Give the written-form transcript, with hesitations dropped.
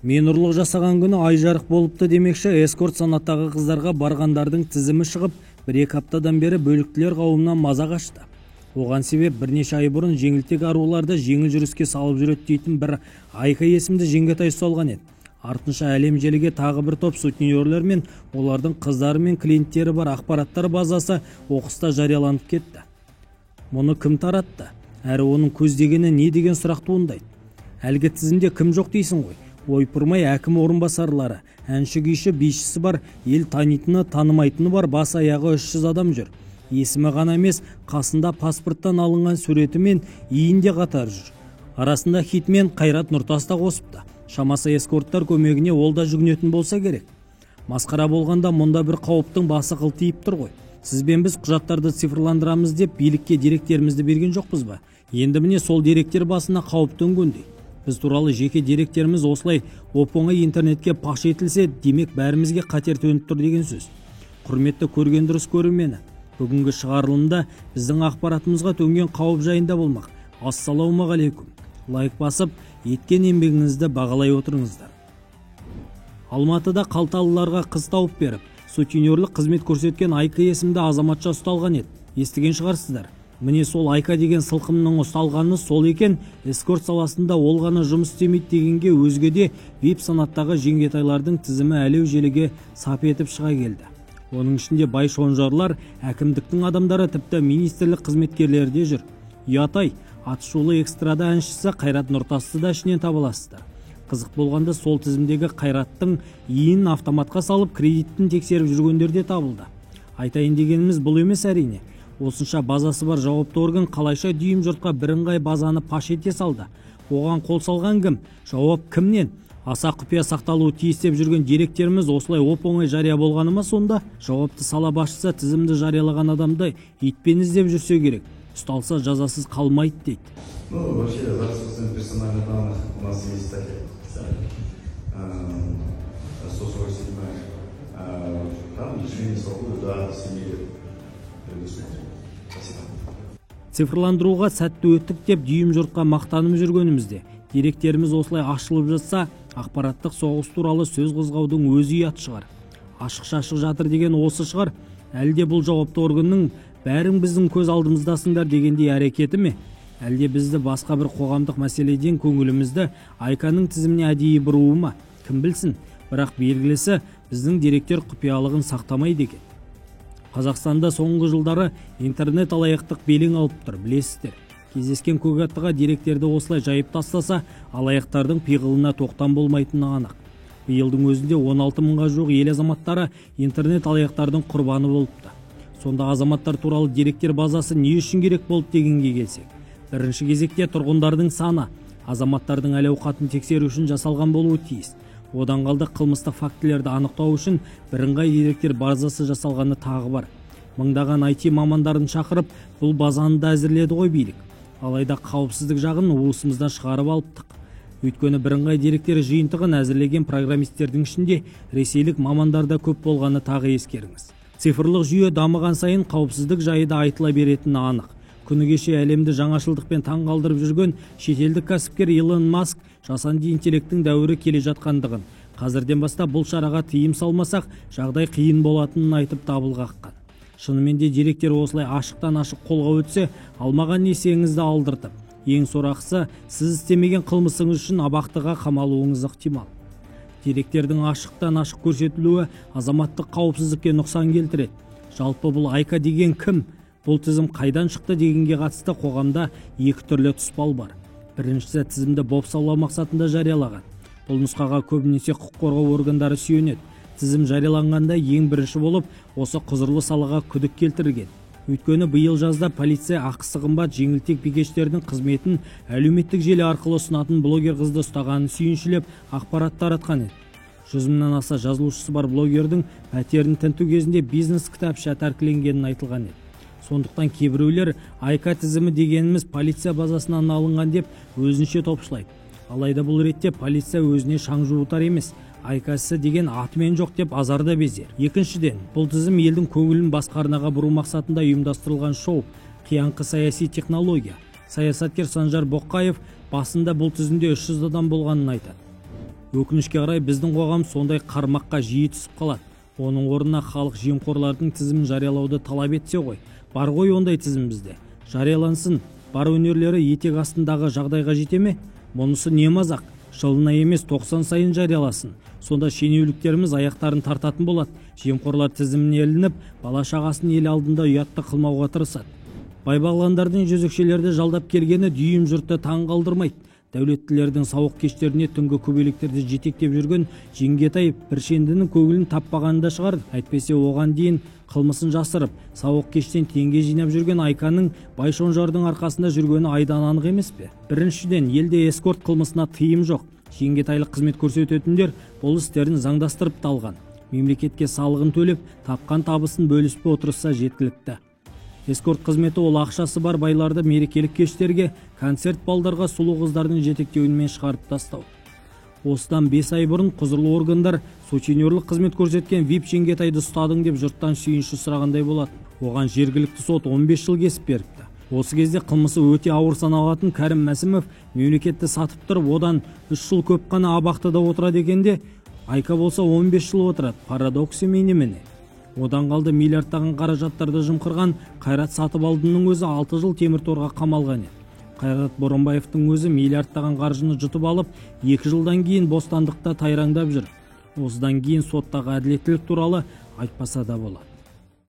Мен ұрлық жасаған күні ай жарық болыпты демекші, эскорт санаттағы қыздарға барғандардың тізімі шығып, бір-екі аптадан бері бөліктілер қауымынан маза қашты. Оған себеп бірнеше ай бұрын жеңілтек аруларды жеңіл жүріске салып жүреді дейтін бір Айка есімді жеңгетай ұсталған еді. Артынша әлем желіге тағы бір топ сутенерлер мен олардың қыздары мен клиенттері бар ақпараттар базасы оқыста жарияланып кетті. Мұны кім таратты? Әрі оның көздегені не деген сұрақ туындайды. Әлгі тізімде кім жоқ дейсің ғой? Ойпырмай әкім орынбасарлары, әнші, күйші, бишісі бар, ел танитыны, танымайтыны бар, бас аяғы 300 адам жүр. Есімі ғана емес, қасында паспорттан алынған суреті мен иін де қатар жүр. Арасында хитмен Қайрат Нұртас та қосыпты. Шамасы, эскорттар көмегіне ол да жүгінетін болса керек. Масқара болғанда, мұнда бір қауіптің басы қылтиып тұр ғой. Сіз бен біз құжаттарды цифрландырамыз деп билікке деректерімізді берген жоқпыз ба? Енді міне, сол деректер басына қауіп төнгендей. Біз туралы жеке деректеріміз осылай оп-оңай интернетке паш етілсе, демек, бәрімізге қатер төніп тұр деген сөз. Құрметті Көрген дұрыс көрермені, бүгінгі шығарылымда біздің ақпаратымызға төнген қауіп жайында болмақ. Ассалаумағалейкум! Лайк басып, еткен еңбегіңізді бағалай отырыңыздар. Алматыда қалталыларға қыз тауып беріп, сутенерлік қызмет көрсеткен Айка есімді азаматша ұсталған еді. Естіген шығарсыздар. Міне, сол Айка деген сылқымның ұсталғаны сол екен. Эскорт саласында ол ғана жұмыс істемейді дегенге, өзге де вип санаттағы жеңгетайлардың тізімі әлеу желіге сап етіп шыға келді. Оның ішінде бай шонжарлар, әкімдіктің адамдары, тіпті министрлік қызметкерлері де жүр. Ұят-ай, атышулы эстрада әншісі Қайрат Нұртасты да ішінен таба аласыздар. Қызық болғанда, сол тізімдегі Қайраттың иінін автоматқа салып, кредитін тексеріп жүргендер де табылды. Айтайын дегеніміз бұл емес, әрине. Осынша базасы бар жауапты орган қалайша дүйім жұртқа бірыңғай базаны паш ете салды? Оған қол салған кім? Жауап кімнен? Аса құпия сақталуы тиіс деп жүрген деректеріміз осылай оп-оңай жария болғаны ма сонда? Жауапты сала басшысы тізімді жариялаған адамды итпен іздеп жүрсе керек. Ұсталса, жазасыз қалмайды дейді. Ну, вообще, запись персональных данных у нас есть статья специальная, 147. Там лишение свободы до 7 лет предусмотрено. Спасибо. Цифрландыруға сәтті өттік деп дүйім жұртқа мақтанып жүргенімізде, деректеріміз осылай ашылып жатса, ақпараттық соғыс туралы сөз қозғаудың өзі ұят шығар. Ашық шашық жатыр деген осы шығар. Әлде бұл жауапты органның бәрің біздің көз алдымыздасыңдар дегендей әрекеті ме? Әлде бізді басқа бір қоғамдық мәселеден көңілімізді Айканың тізіміне әдейі бұруы ма? Кім білсін, бірақ белгілісі, біздің деректер құпиялығын сақтамайды екен. Қазақстанда соңғы жылдары интернет алаяқтық белең алып тұр, білесіздер. Кездескен көк аттыға деректерді осылай жайып тастаса, алаяқтардың пиғылына тоқтам болмайтыны анық. Биылдың өзінде 16 мыңға жуық ел азаматтары интернет алаяқтардың құрбаны болыпты. Сонда азаматтар туралы деректер базасы не үшін керек болды дегенге келсек, бірінші кезекте тұрғындардың саны, азаматтардың әл ауқатын тексеру үшін жасалған болуы тиіс. Одан қалды, қылмыстық фактілерді анықтау үшін бірыңғай деректер базасы жасалғаны тағы бар. Мыңдаған IT мамандарын шақырып, бұл базаны да әзірледі ғой билік. Алайда қауіпсіздік жағын уысымыздан шығарып алыптық. Өйткені бірыңғай деректер жиынтығын әзірлеген программистердің ішінде ресейлік мамандар да көп болғаны тағы ескеріңіз. Цифрлық жүйе дамыған сайын қауіпсіздік жайы да айтыла беретіні анық. Күні кеше әлемді жаңашылдықпен таңғалдырып жүрген шетелдік кәсіпкер Илон Маск жасанды интеллекттің дәуірі келе жатқандығын, қазірден бастап бұл шараға тыйым салмасақ, жағдай қиын болатынын айтып дабыл қаққан. Шынымен де, деректер осылай ашықтан ашық қолға өтсе, алмаған несиеңізді алдыртып, ең сорақысы, сіз істемеген қылмысыңыз үшін абақтыға қамалуыңыз ықтимал. Деректердің ашықтан ашық көрсетілуі азаматтық қауіпсіздікке нұқсан келтіреді. Жалпы, бұл Айка деген кім, бұл тізім қайдан шықты дегенге қатысты қоғамда екі түрлі тұспал бар. Біріншісі, тізімді бопсалау мақсатында жариялаған. Бұл нұсқаға көбінесе құқық қорғау органдары сүйенеді. Тізім жарияланғанда ең бірінші болып осы құзырлы салаға күдік келтірген. Өйткені биыл жазда полиция ақысы қымбат жеңілтек бикештердің қызметін әлеуметтік желі арқылы ұсынатын блогер қызды ұстағанын сүйіншілеп, ақпарат таратқан еді. 100 мыңнан аса жазылушысы бар блогердің пәтерін тінту кезінде бизнес кітапша тәркіленгенін айтылған еді. Сондықтан кейбіреулер Айка тізімі дегеніміз полиция базасынан алынған деп өзінше топшылайды. Алайда бұл ретте полиция өзіне шаң жуытар емес, Айкасы деген атымен жоқ деп азар да безер. Екіншіден, бұл тізім елдің көңілін басқа арнаға бұру мақсатында ұйымдастырылған шоу, қияңқы саяси технология. Саясаткер Санжар Боққаев басында бұл тізімде 300 адам болғанын айтады. Өкінішке қарай, біздің қоғам сондай қармаққа жиі түсіп қалады. Оның орнына халық жемқорлардың тізімін жариялауды талап етсе ғой. Бар ғой ондай тізім бізде. Жариялансын. Бар өнерлері етек астындағы жағдайға жете ме? Мұнысы не мазақ? Жылына емес, 90 сайын жарияласын. Сонда шенеуніктеріміз аяқтарын тартатын болады. Жемқорлар тізіміне ілініп, бала шағасын ел алдында ұятты қылмауға тырысады. Байбағландардың жезөкшелерді жалдап келгені дүйім жұртты таң қалдырмайды. Дәулеттілердің сауық кештеріне түнгі көбелектерді жетектеп жүрген жеңгетай біршендінің көңілін таппағанында шығар. Әйтпесе оған дейін қылмысын жасырып, сауық кештен теңге жинап жүрген Айканың Байшонжардың арқасында жүргені айдан анық емес пе? Біріншіден, елде эскорт қылмысына тыйым жоқ. Жеңгетайлық қызмет көрсететіндер бұл істерін заңдастырып та алған. Мемлекетке салығын төлеп, тапқан табысын бөліспей отырса жеткілікті. Эскорт қызметі ол ақшасы бар байларды мерекелік кештерге, концерт балдарға сұлу қыздардың жетектеуімен шығарып тастау. Осыдан 5 ай бұрын құзырлы органдар сутенерлік қызмет көрсеткен вип жеңгетайды ұстадың деп жұрттан сүйінші сұрағандай болады. Оған жергілікті сот 15 жыл кесіп беріпті. Осы кезде қылмысы өте ауыр саналатын Кәрім Мәсімов мемлекетті сатып тұрып, одан 3 жыл көп қана абақтыда отырады екен де, Айка болса 15 жыл отырады. Парадокс емей немене? Одан қалды миллиардтаған қаражаттарды жымқырған Қайрат Сатыбалдының өзі 6 жыл темір торға қамалған еді. Қайрат Боранбаевтың өзі миллиардтаған қаржыны жұтып алып, 2 жылдан кейін бостандықта тайраңдап жүр. Осыдан кейін соттағы әділеттілік туралы айтпаса да болады.